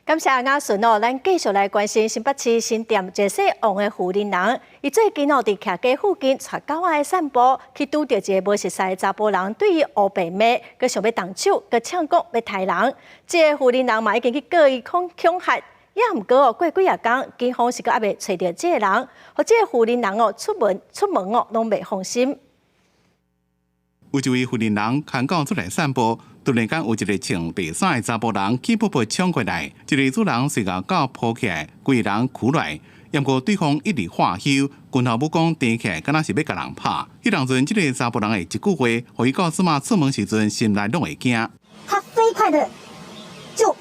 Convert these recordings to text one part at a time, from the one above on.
感謝阿順哦，咱繼續來關心新北市新店一个姓王的婦人，伊最近哦，佇徛街附近帶狗仔散步，去拄著一个無熟似的查埔人，對伊烏白罵，閣想欲動手，閣嗆講欲刣人。這个婦人嘛已經去告伊恐恐嚇，也毋過哦，過幾仔工，警方是閣猶未揣著這个人，予這个婦人哦出門哦攏袂放心。有一位婦人牽狗出來散步。突然間有一个穿白衫的查埔人氣噗噗衝過來，這个主人隨共狗抱起來，規人跍來，毋過對方一直喝囂，拳頭武功提起來，敢若是欲共人拍。彼當陣，這个查埔人的一句話，予伊到這馬出門時陣，心內攏會驚。他飛快的就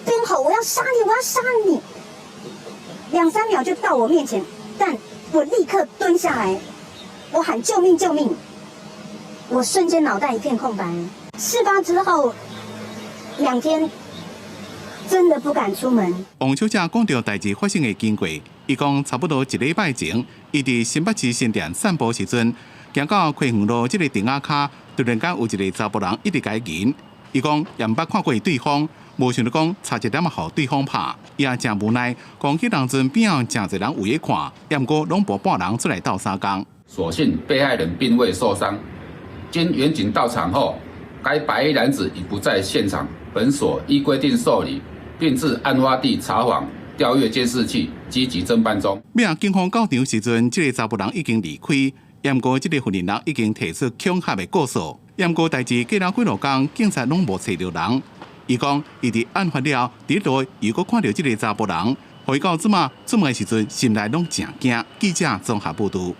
邊吼，我要殺你，我要殺你，兩三秒就到我面前，但我立刻蹲下來，我喊救命救命，我瞬間腦袋一片空白。事發之後2天，真的不敢出門。王小姐講著代誌發生的經過，伊講差不多一禮拜前，伊佇新北市新店散步時陣，行到葵園路這个亭仔跤，突然間有一个查埔人一直共伊迎。伊講也毋捌看過對方，無想著講差一點仔予對方拍，伊也誠無奈，講彼當陣邊仔誠濟人圍咧看，也毋過攏無半人出來鬥相共。所幸被害人並未受傷，經員警到場後，該白衣男子已不在現場，本所依規定受理，並至案發地查訪、調閱監視器，積極偵辦中。尾仔警方到場時陣，這个查埔人已經離開，毋過這个婦人已經提出恐嚇的告訴。毋過代誌過了幾落工，警察攏無揣著人。伊講，伊佇案發了，佇路又閣看著這个查埔人，予伊到這馬出門時陣，心內攏誠驚。記者綜合報導。